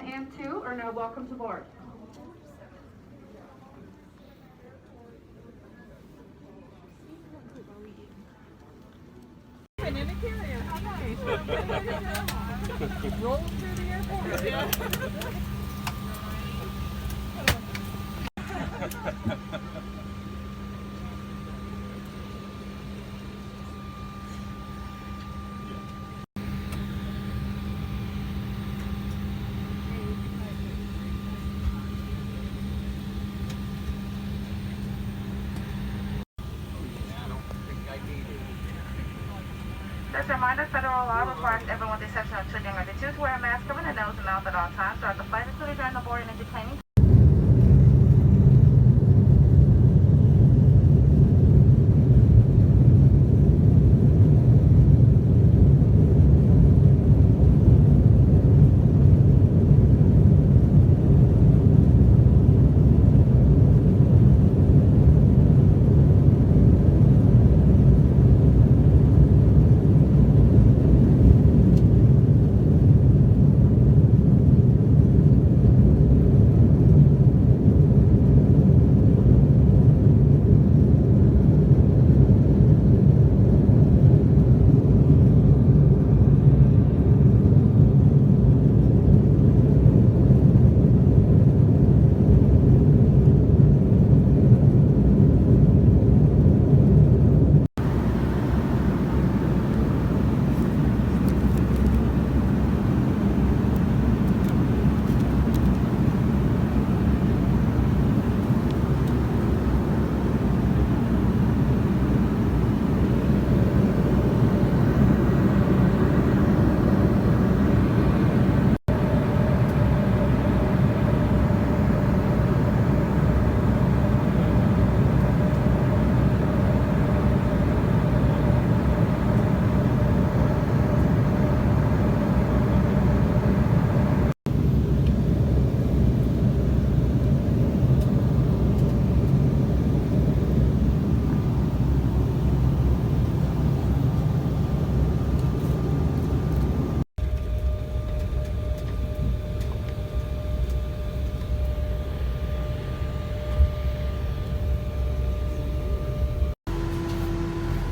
and two are now welcome to board. Roll through the airport. Just a reminder, federal law requires everyone, with the exception of children under two, to wear a mask covering the nose and mouth at all times throughout the flight, including during the boarding and detaining.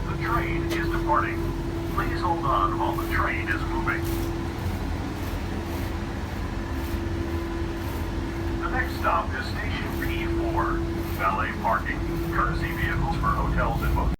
The train is departing. Please hold on while the train is moving. The next stop is station P four, valet parking, courtesy vehicles for hotels and motels.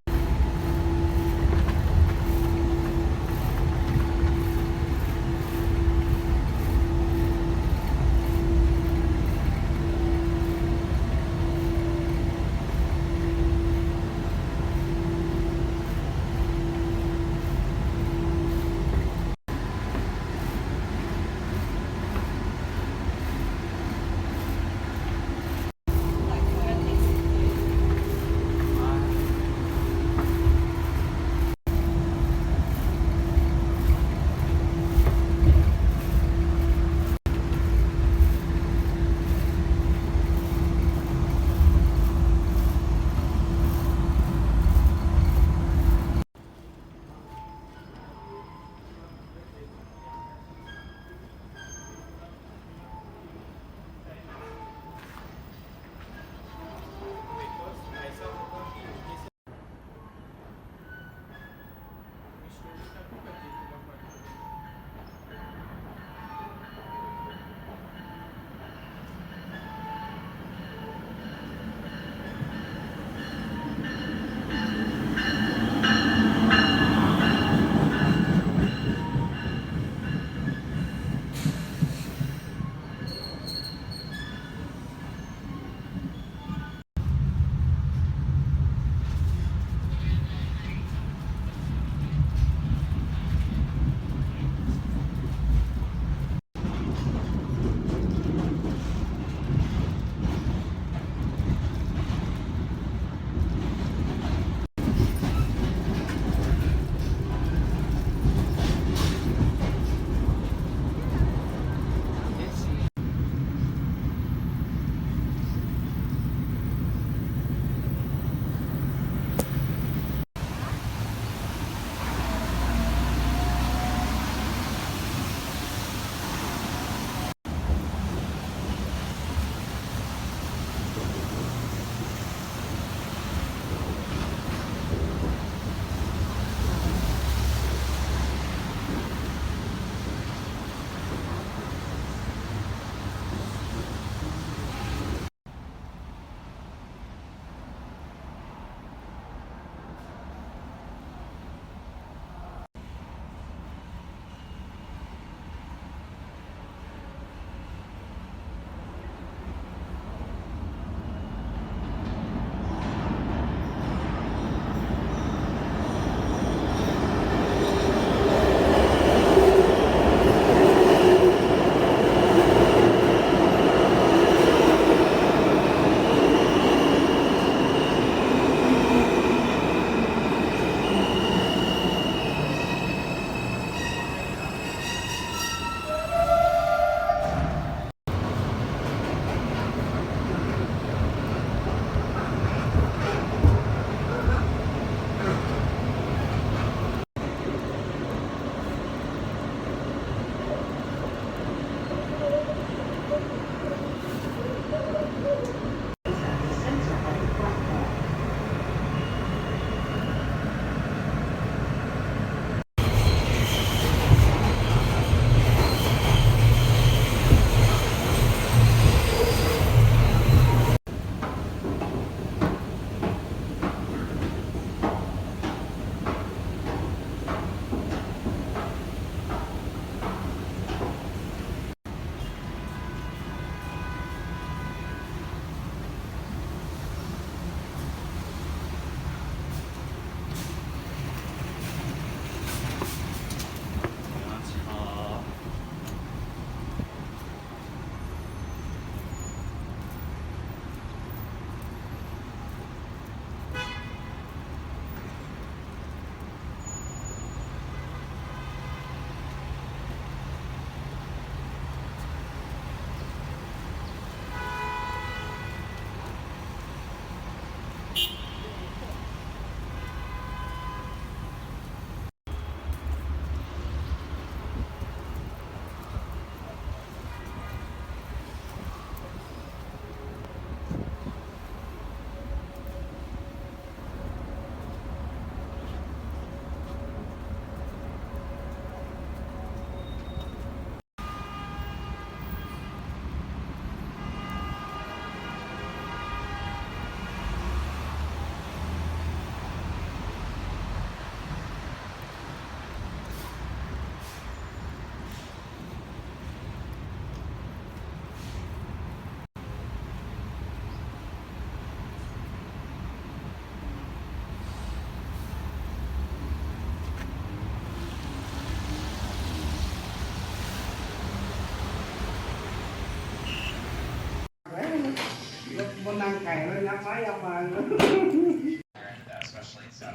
ໄກ່ໄປ ຍັກໄປຍັກມາ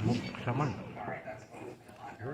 ໝົກແຊວມອນ ໂອ້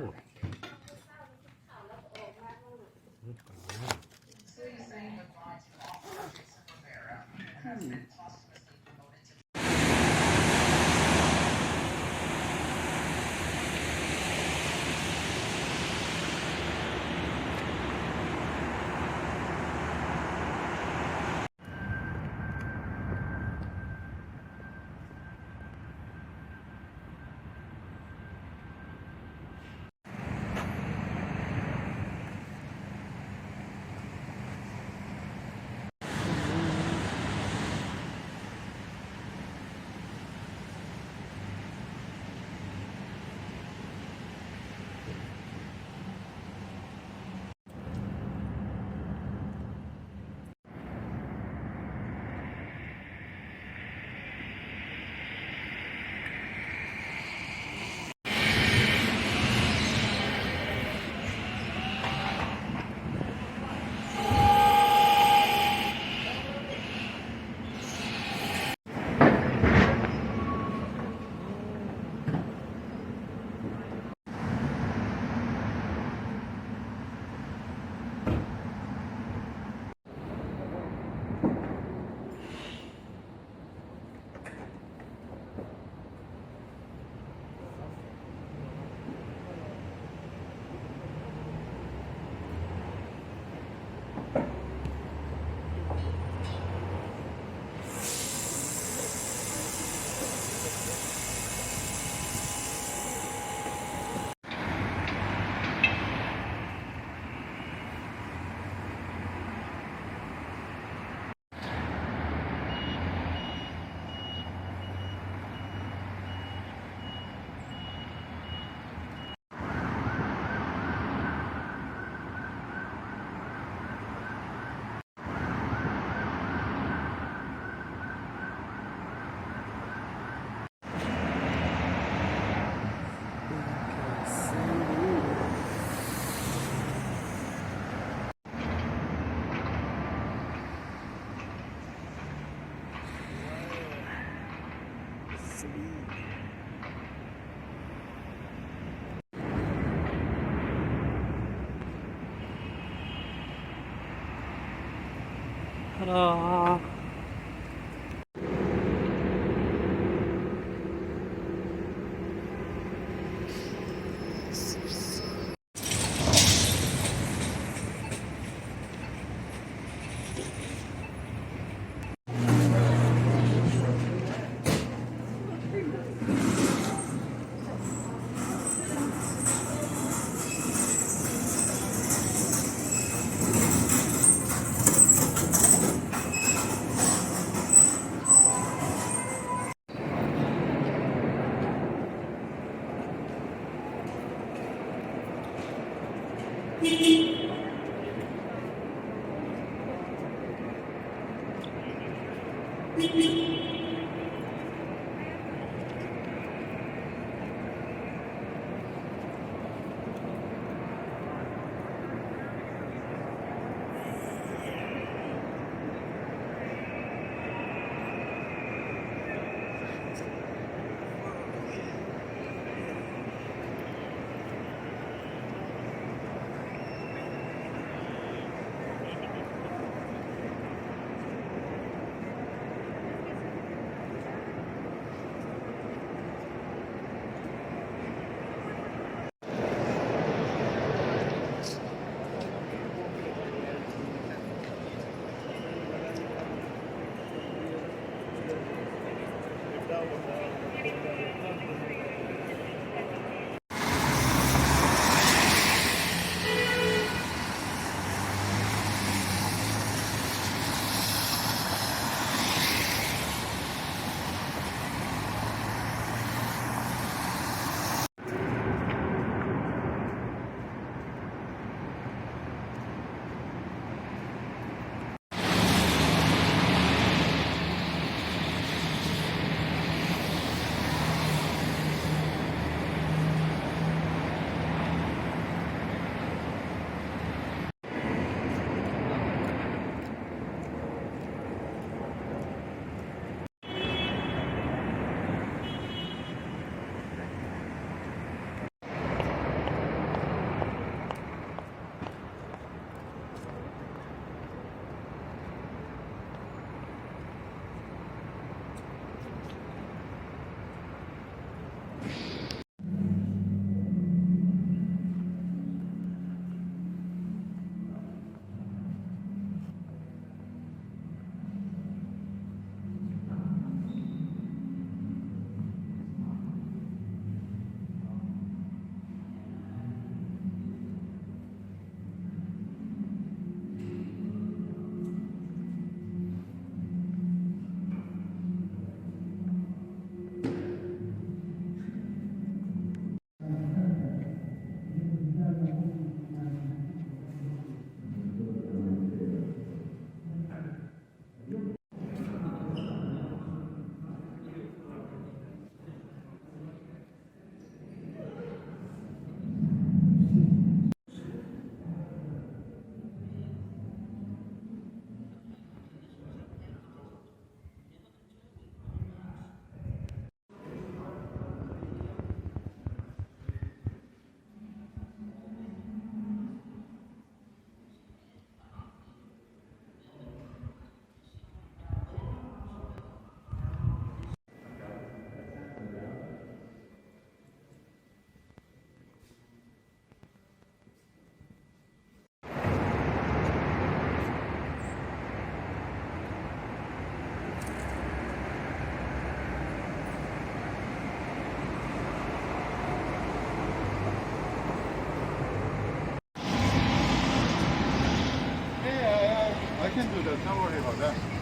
Can do that, don't worry about that.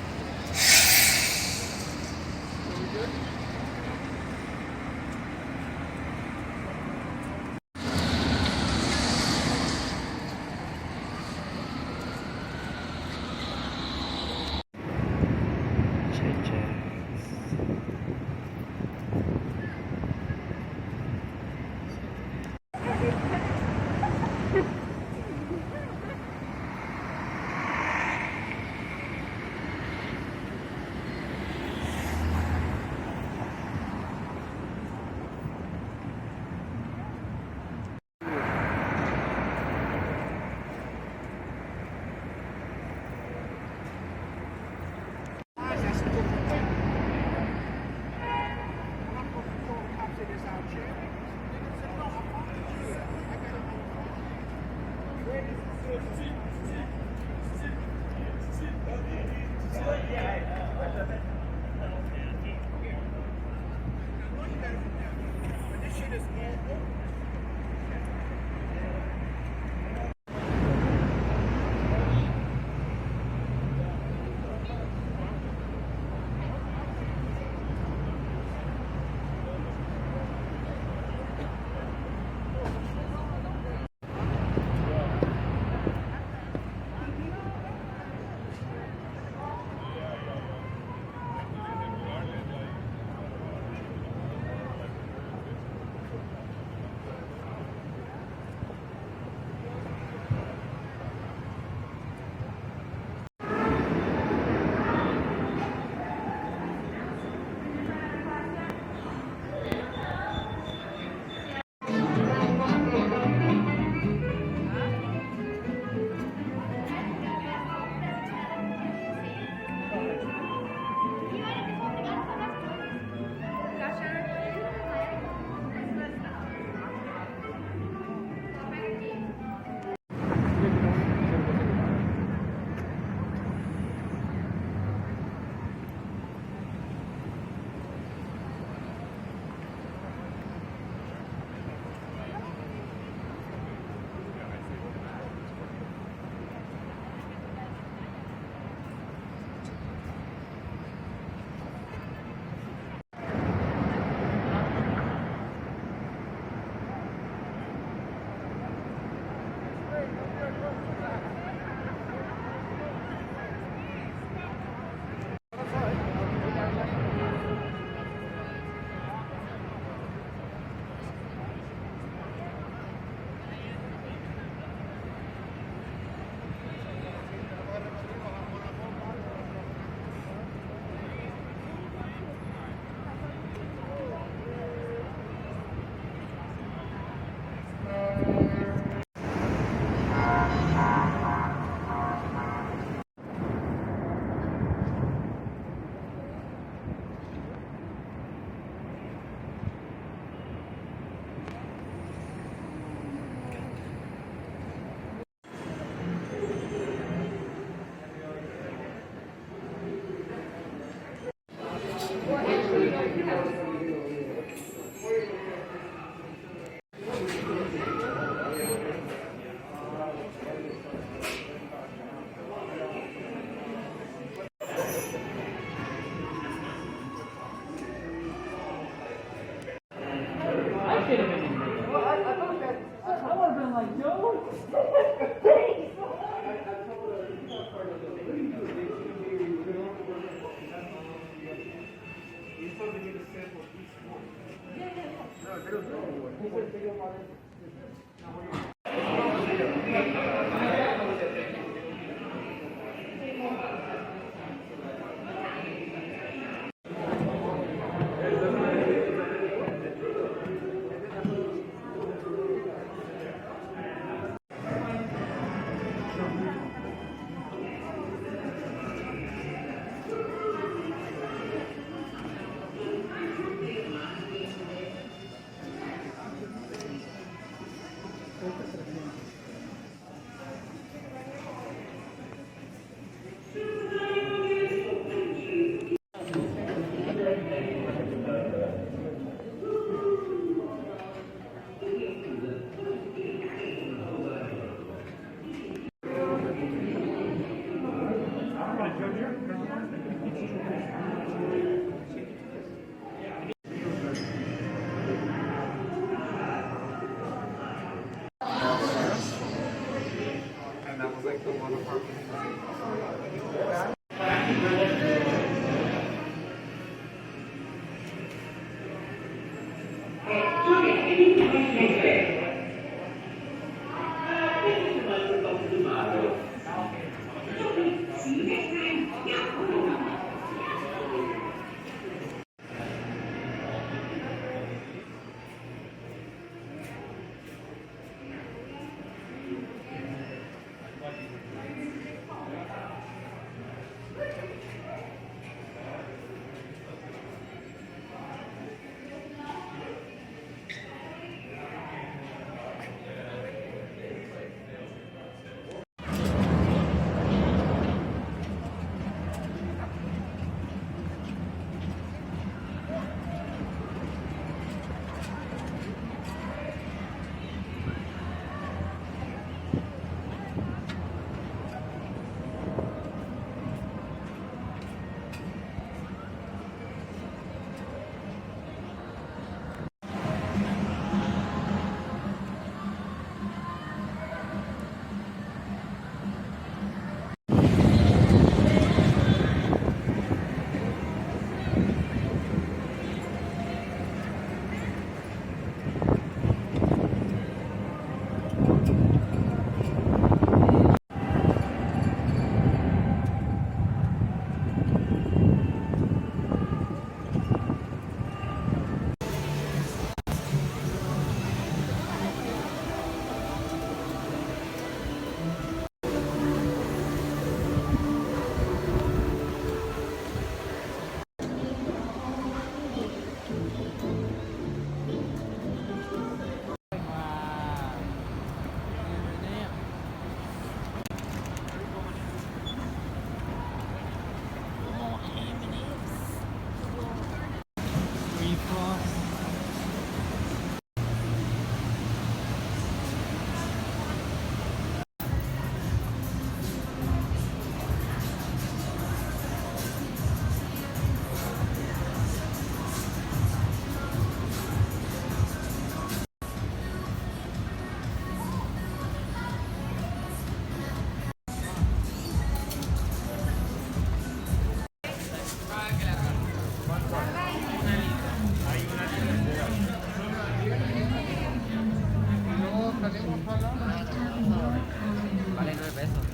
Vale nueve pesos.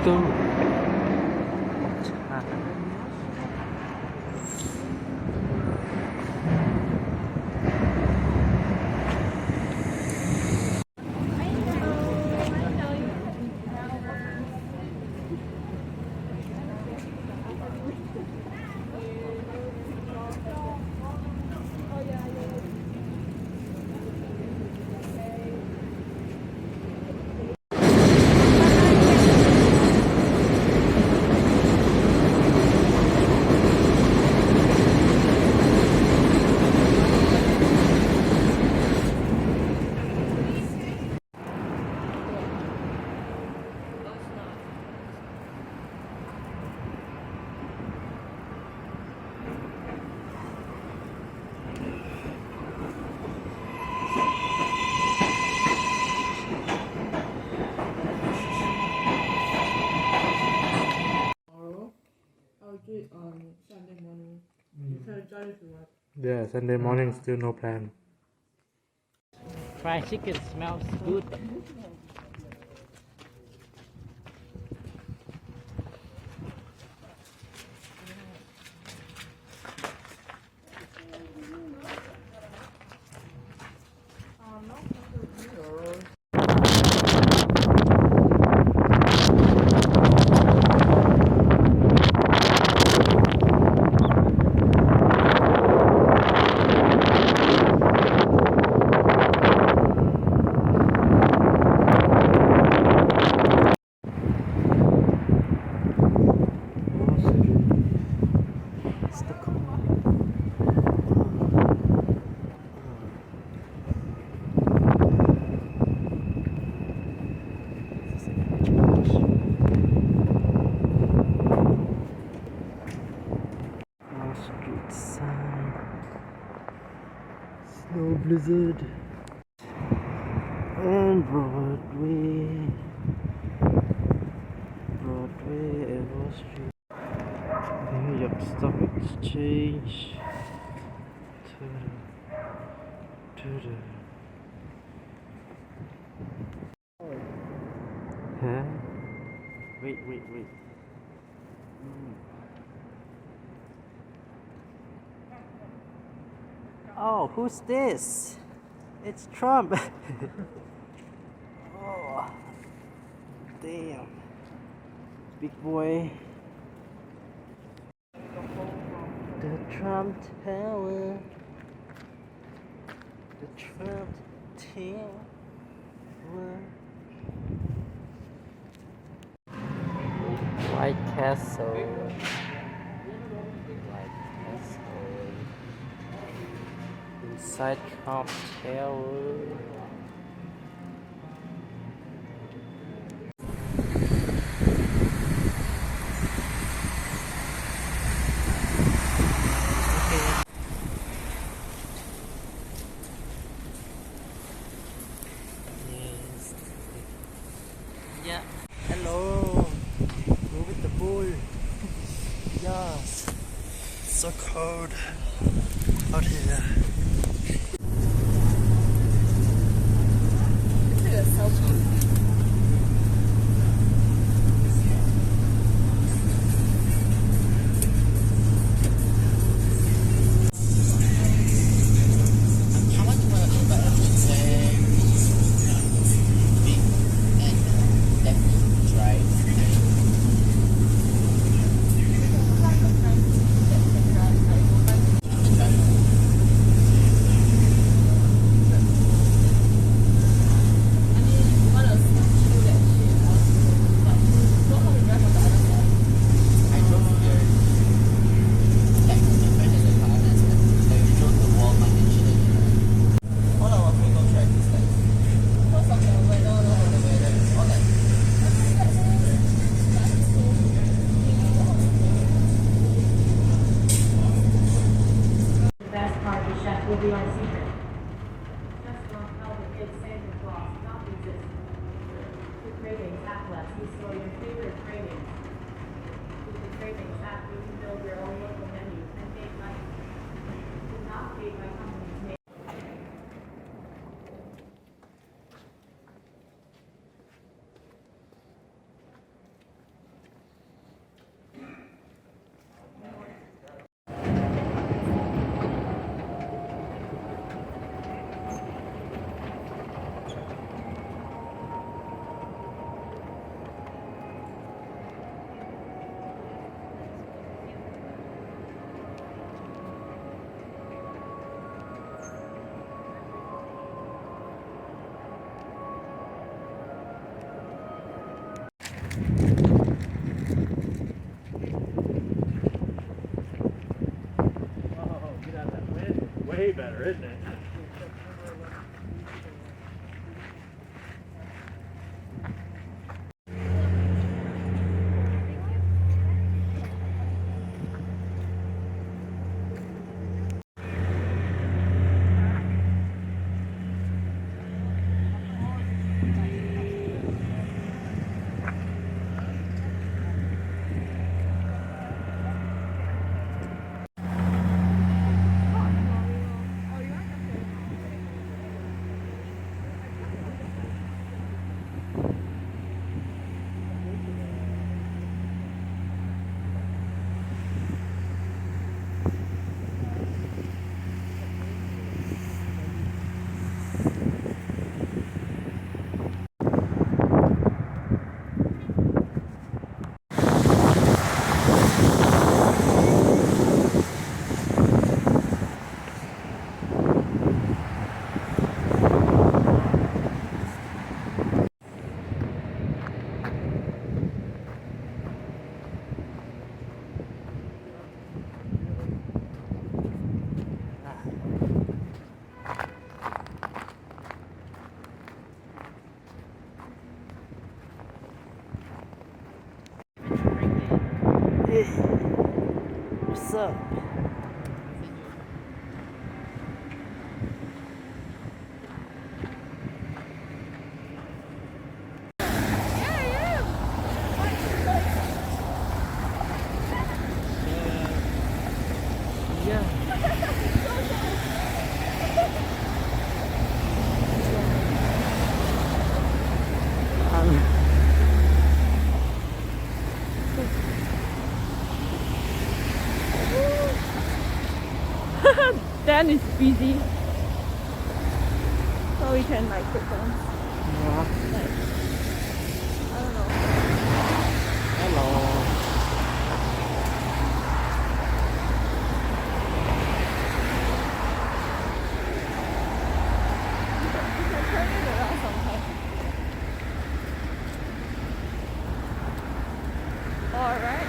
Go. Tomorrow, I'll do it on Sunday morning. Mm. You can join if you want. Yeah, Sunday morning, still no plan. Fried chicken smells good. Wall Street sign. Snow blizzard. And Broadway. Broadway and Wall Street. New York Stock Exchange. Ta-da. Ta-da. Huh? Wait, wait, wait. Mm. Oh, who's this? It's Trump. Oh, damn. Big boy. The Trump Tower. The Trump Tower. White Castle. White Castle. Inside Trump Tower. Yes. Yeah. Hello. Go with the bull. Yes. So cold out here. The best part, the chef will be our secret. Just one hell of a big Santa Claus, not resist. The Cravings app lets you store your favorite cravings. With the Cravings app, you can build your own local menu and make money. Do not pay by companies' name. Way better, isn't it? Hey, what's up? Dan is busy. So we can, like, put down. Yeah. Like, I don't know. Hello. You can, you can turn it around sometimes. All right.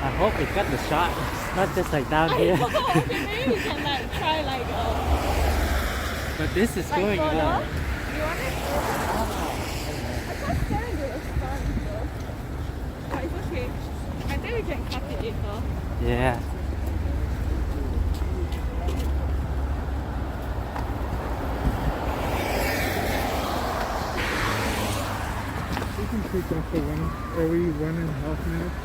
I hope it got the shot. It's not just, like, down here. I know. Okay, maybe we can, like, try, like, uh, but this is like, going further. You want it? I can't stand it. It's fun, so. But it's okay. I think we can cut it later. Yeah. You can take off the one every one and a half minutes.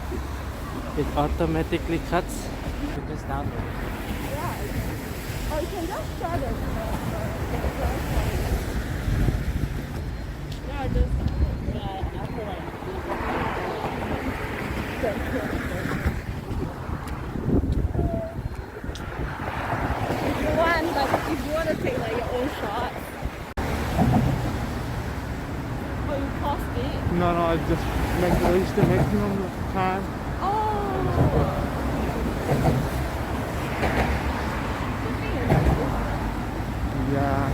It automatically cuts. You can just download it. Yeah, you can. Or you can just try the, the, the, the first one. Yeah, just, uh, after, like, if you want, like, if you wanna take, like, your own shot. Oh, you paused it? No, no, I just, like, reached the maximum time. Oh. Good thing it's over. Yeah.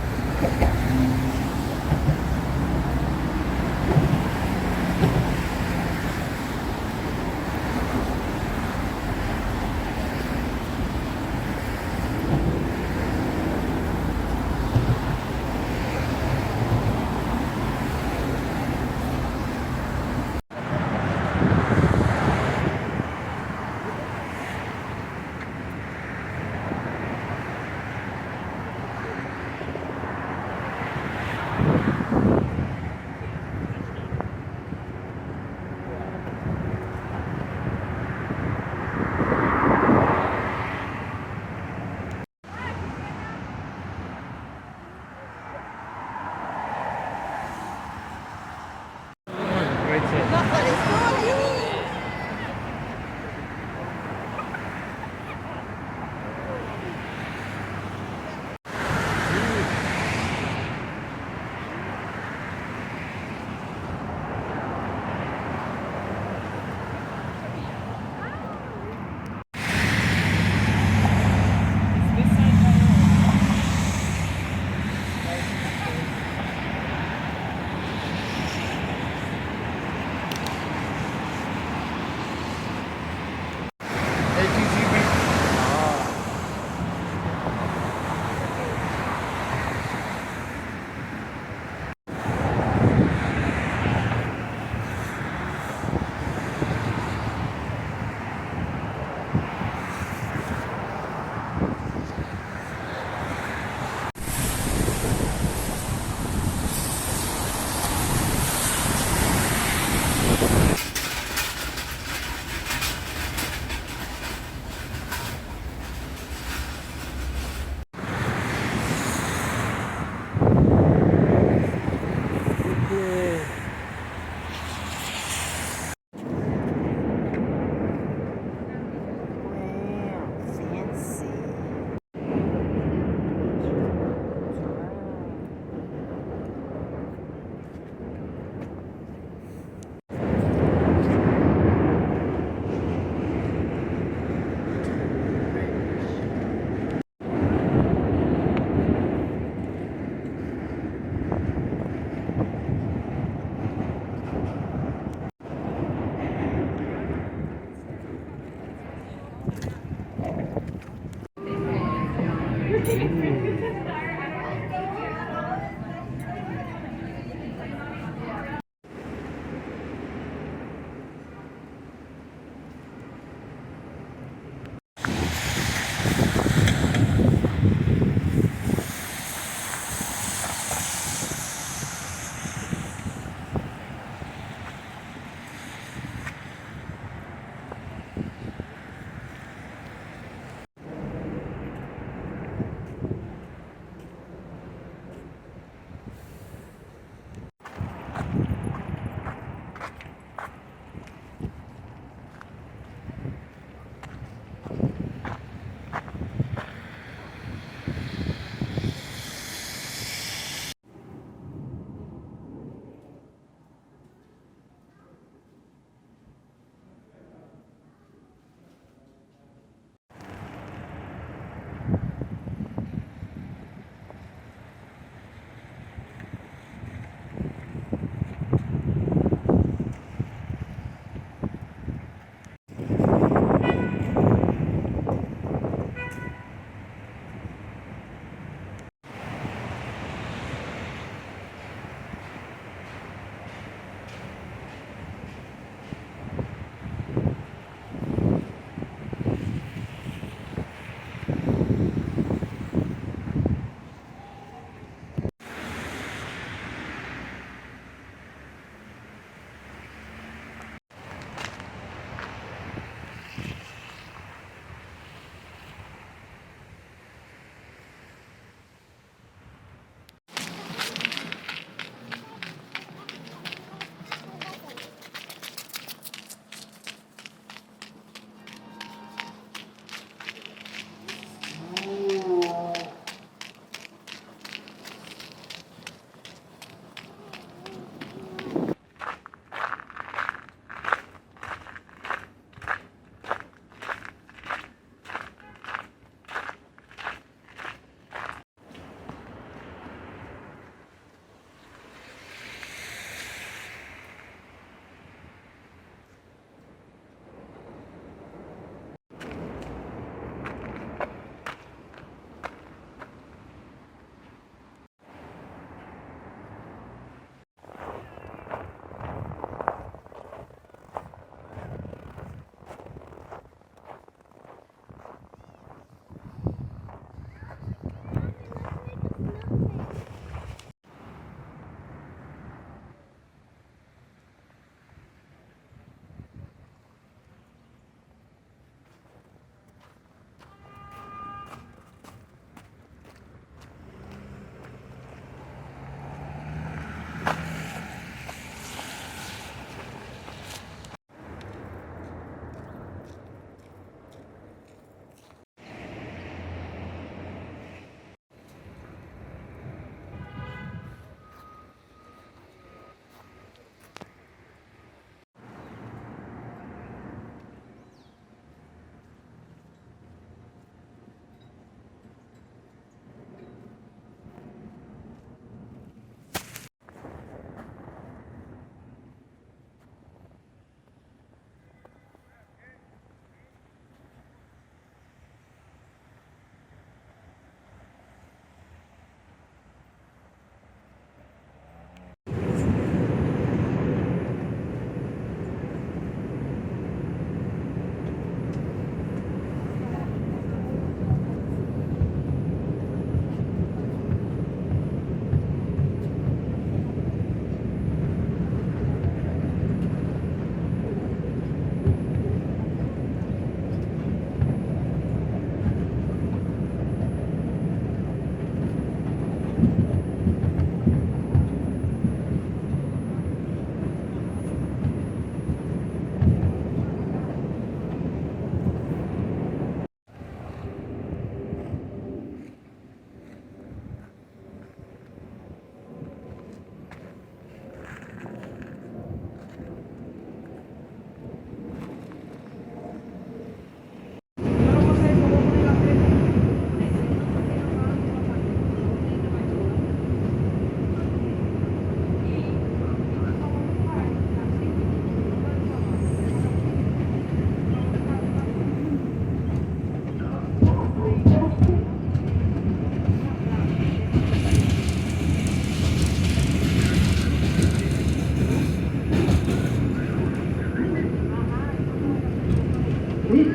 Please,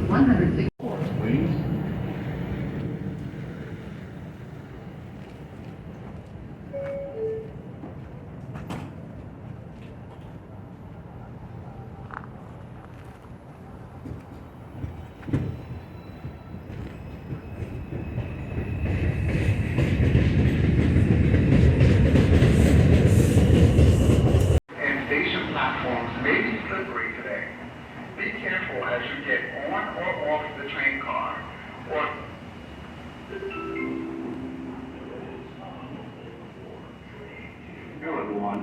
one hundred six. Wings. And station platforms may be slippery today. Be careful as you get on or off the train car, or Hello, everyone.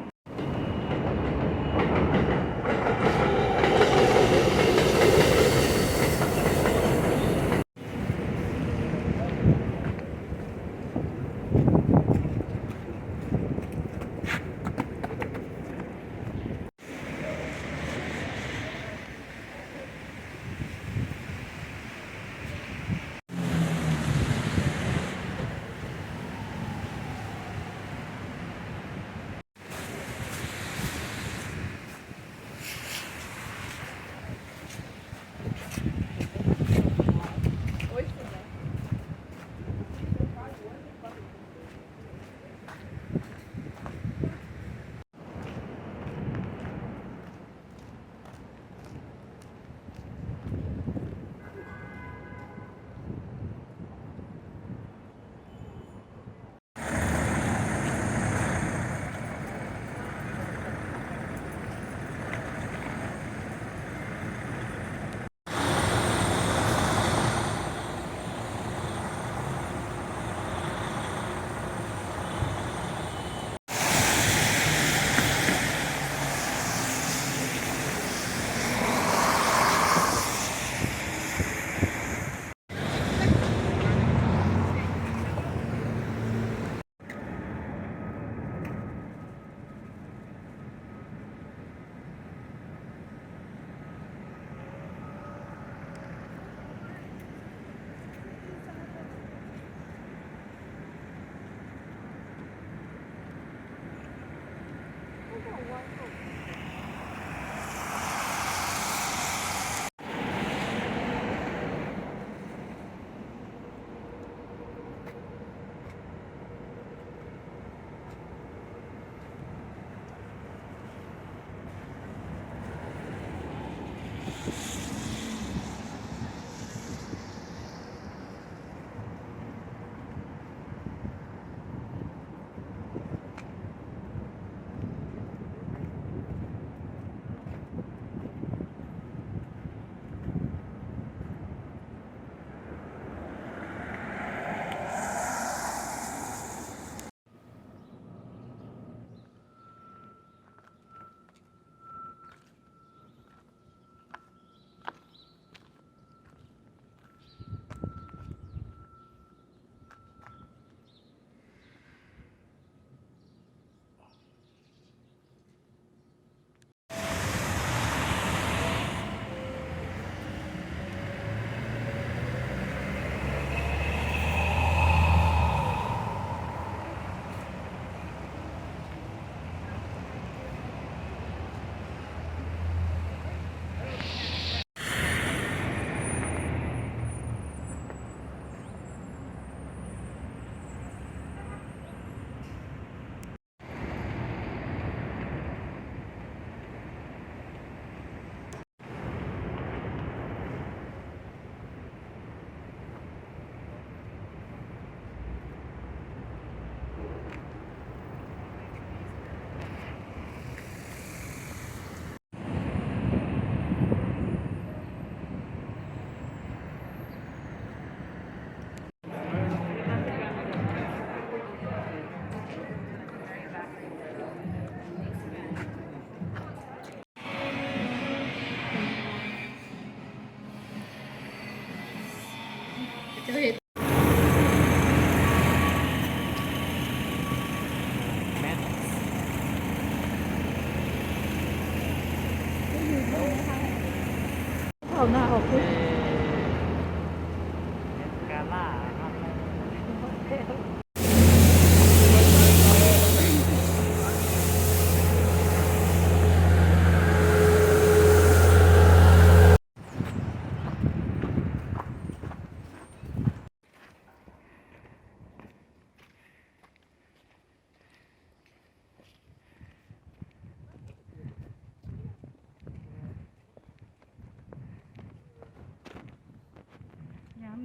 ເອົາໜ້າອອກເດີ.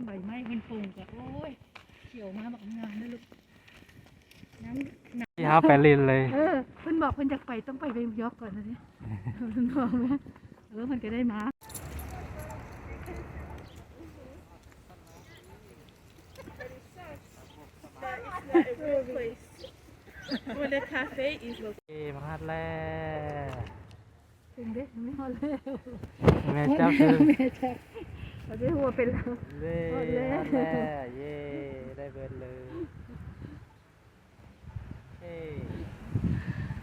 ໃບໄມ້ເພິ່ນປູກກໍ ໂອ້ຍ ຂຽວມາບັກງາມເດີລູກ. ຍັງ ທີ່ເຮົາໄປຫຼິ້ນເລີຍ. ເອີ ເພິ່ນບອກເພິ່ນຢາກໄປ ຕ້ອງໄປເວນິວຢອກກ່ອນນະເດ ເພິ່ນບອກ. ເອີ ເພິ່ນກໍໄດ້ມາ. Where the cafe is located. ເອີ ມາຮອດແລ້ວ. ເຖິງເດ້ ຮອດແລ້ວ. ແມ່ຈັບ ແມ່ຈັບ ເອົາໄດ້ຫົວໄປແລ້ວ. ເຢ້ ຮອດແລ້ວ ຮອດແລ້ວ. ເຢ້ ໄດ້ເບີດເລີຍ. ເອີ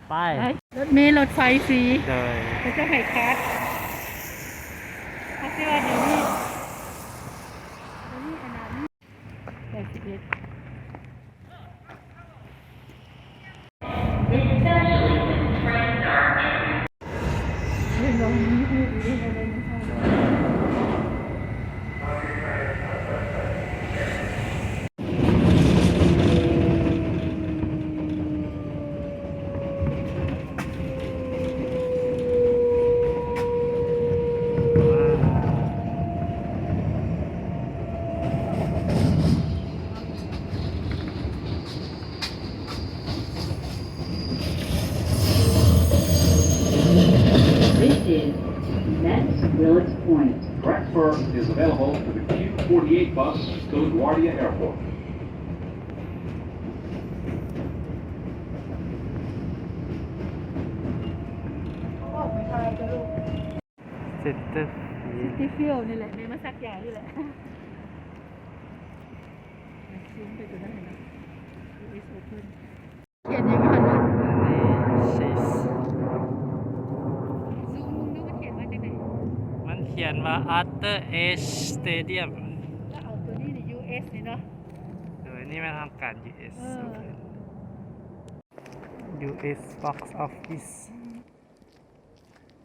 ໄປ ໄປ ລົດເມລົດໄຟຟຣີ. ໂດຍ ເຂົາເຈົ້າໃຫ້ຄັດ ຄັດຊິວ່າດຽວນີ້ ດຽວນີ້ອັນນັ້ນ ແປດສິບເອັດ. This is next Willets Point. Transfer is available to the Q forty-eight bus to LaGuardia Airport. ອອກໄປຖ່າຍກັນລູກ. ເຊັນເຕີຟີລ ຊິຕີ້ຟິວນີ້ແຫຼະ ແມ່ມາສັກຢາຢູ່ແຫຼະ. ຊູມໄປຕົວນັ້ນເຫັນບໍ່? ຢູເອັສໂອເພິນ ຂຽນຫຍັງຢູ່ຫັ້ນນະ? ອັນນີ້ຊິ ຊູມເບິ່ງດູ ມັນຂຽນວ່າຈັ່ງໃດ? ມັນຂຽນວ່າ Arthur Ashe Stadium. ແລ້ວເອົາຕົວນີ້ນີ້ ຢູເອັສນີ້ເນາະ. ໂດຍ ນີ້ແມ່ນທາງການ ຢູເອັສ ເອີ ໂອເພິນ ຢູເອັສ Box Office.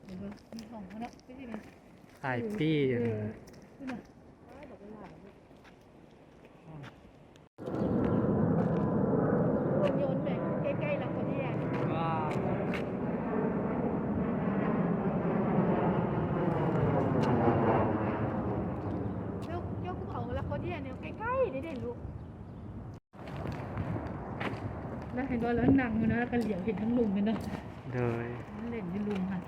ເຫັນບໍ່? ມີຂອງເນາະ ຄືຊິມີ ຂາຍປີ້. ເອີ ພຸ້ນນະ ວ້າຍ ບັກຫຼາຍເລີຍ. ຫຸ່ນຍົນແບບໃກ້ໆ ລາໂກເດຍ. ວ້າວ ເຈົ້າ ເຈົ້າຄືເອົາລາໂກເດຍແນວໃກ້ໆ ເດ້ເດລູກ. ແລ້ວເຫັນບໍ່ ລາວນັ່ງຢູ່ນະ ແລ້ວກໍຫຼຽວເຫັນທາງລຸ່ມແມ່ນບໍ່? ໂດຍ ມັນເຫຼັ້ນຢູ່ລຸ່ມຫັ້ນ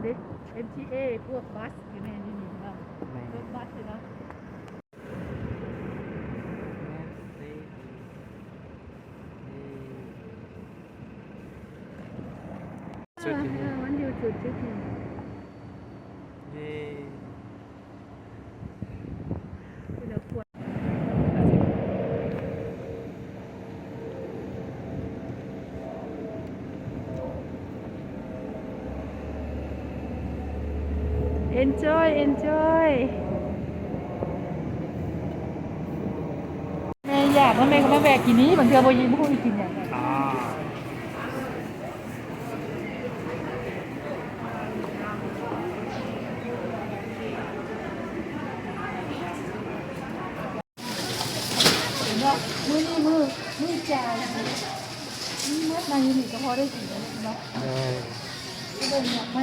ເດ້. ເອັມທີເອ ພວກບັສຢູ່ໃນນີ້ເນາະ. ແມ່ນ ລົດບັສເນາະ. ເອີ ມັນຢູ່ຈຸດໆນີ້. ເຢ້ Enjoy, enjoy. ແມ່ຢາກ ແລ້ວແມ່ກໍມາແວະກິນນີ້ ບາງເທື່ອບໍ່ ບໍ່ຮູ້ຊິກິນຫຍັງ. ເຫັນບໍ່? ມື້ນີ້ມື້ ມື້ຈາຍ ມີໝົດມາຢູ່ນີ້ກໍພໍໄດ້ກິນແລ້ວເນາະ. ເອີ ໄປເບິ່ງໝາກໄມ້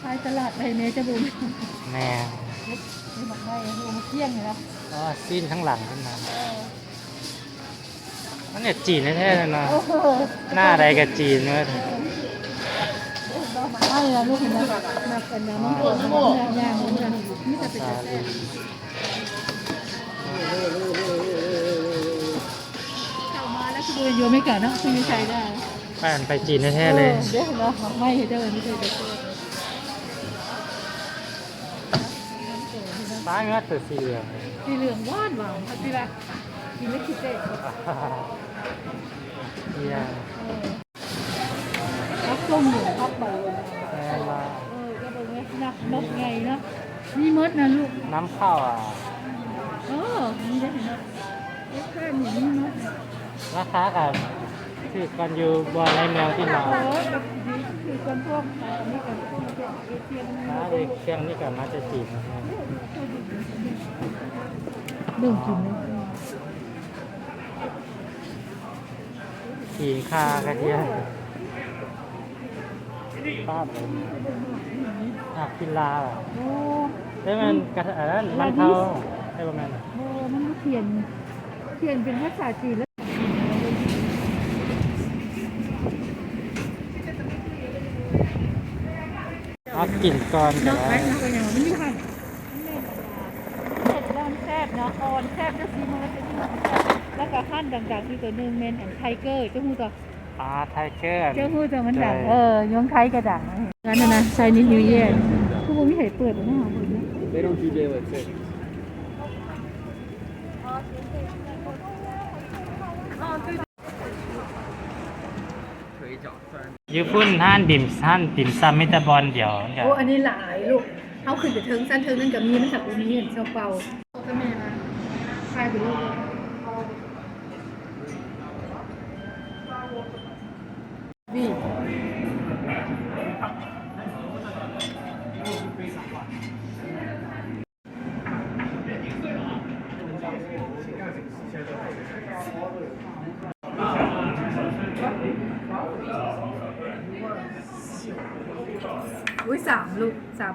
ຂາຍຕະຫຼາດໄທແດ່ຈະບໍ່. ແມ່ນ ເຮັດໝາກໄມ້ ໂອ້ ໝາກກ້ຽງນີ້ນະ. ອໍ ຊີ້ນທາງຫຼັງເພິ່ນນະ. ເອີ ມັນຈະຈີນແທ້ໆເນາະ. ເອີ ໜ້າໃດກໍຈີນເໝິດ. ເອີ ດອກໄມ້ລະລູກເຫັນບໍ່? ໝາກອັນນັ້ນມັນກໍ ອ່າ ມັນກໍຍ່າງ ມັນກໍມີແຕ່ເປັນຕາແຊບ. ເຂົ້າມາແລ້ວຄືບໍ່ຢູ່ອາເມລິກາເນາະ ຄືຢູ່ໄທໄດ້. ໄປ ໄປຈີນແທ້ໆເລີຍ. ເອີ ເດ້ເນາະ ໝາກໄມ້ເດີ ມີແຕ່ເປັນ ປ້າຍ ມີແຕ່ສີເຫຼືອງ ສີເຫຼືອງຫວານໆ ພັກທີ່ວ່າກິນແລ້ວຄິດໄດ້. ເອີ ຜັກສົ້ມຢູ່ ຜັກໃບ. ແມ່ນລະ. ເອີ ກໍເບິ່ງແມ່ນະ ໝົກໃຫຍ່ເນາະ ມີໝົດນະລູກ. ນຳເຂົ້າ ອ່າ ເອີ ມີໄດ້ເນາະ ເຮັດແຄ່ນີ້ມີໝົດ. ລາຄາກໍຖືກກ່ອນຢູ່ບ່ອນໃນເມືອງທີ່ມາ. ເອີ ກໍຖືກກ່ອນພວກ ອັນນີ້ກໍພວກເອເຊຍ ມັນມີ ອ່າ ເຄື່ອງນີ້ກໍມາແຕ່ຈີນນະ. ເບິ່ງກິນເນາະ. ຂີງຄາກະເທຍ ປ້າບເລີຍ. ຜັກກິນລາວ ໂອ້ ແຕ່ມັນກະ ອັນນັ້ນ ມັນເທົາ ແຕ່ບໍ່ແມ່ນ ບໍ່ ມັນບໍ່ຂຽນ ຂຽນເປັນພາສາຈີນແລ້ວ ເອົາກິນກ່ອນກໍໄດ້ ເນາະ ໄປເນາະ ກໍຍັງວ່າມັນຢູ່ຫັ້ນ ມັນແມ່ນອັນວ່າເຜັດແລ້ວມັນແຊບເນາະ ອ່ອນແຊບ ເຈົ້າຊີມເບິ່ງ ເຈົ້າຊີມເບິ່ງ ແຊບ ແລ້ວກໍຮ້ານດັງໆ ຢູ່ໂຕໜຶ່ງແມ່ນອັນໄທເກີ ເຈົ້າຮູ້ຕົວ ອ່າ ໄທເກີ ເຈົ້າຮູ້ຕົວ ມັນດັງ ເອີ ຢູ່ໄທກໍດັງ ອັນນັ້ນນະ ໄຊນີສນິວເຢຍ ຄືບໍ່ມີໃຜເປີດເນາະ ເຮົາເບິ່ງເນາະ They don't do daylight savings. ຢູ່ພຸ້ນຮ້ານດິມ ຮ້ານຕິ່ມຊຳມີແຕ່ບ່ອນດຽວ ໂອ້ ອັນນີ້ຫຼາຍລູກ ເຮົາຂຶ້ນໄປເທິງ ຊັ້ນເທິງນັ້ນກໍມີ ມັນຫາກບໍ່ມີອັນຊາວເປົາ ພໍ່ກັບແມ່ນະ ຂາຍໄປເລີຍ ອຸ້ຍ ສາມລູກ ສາມ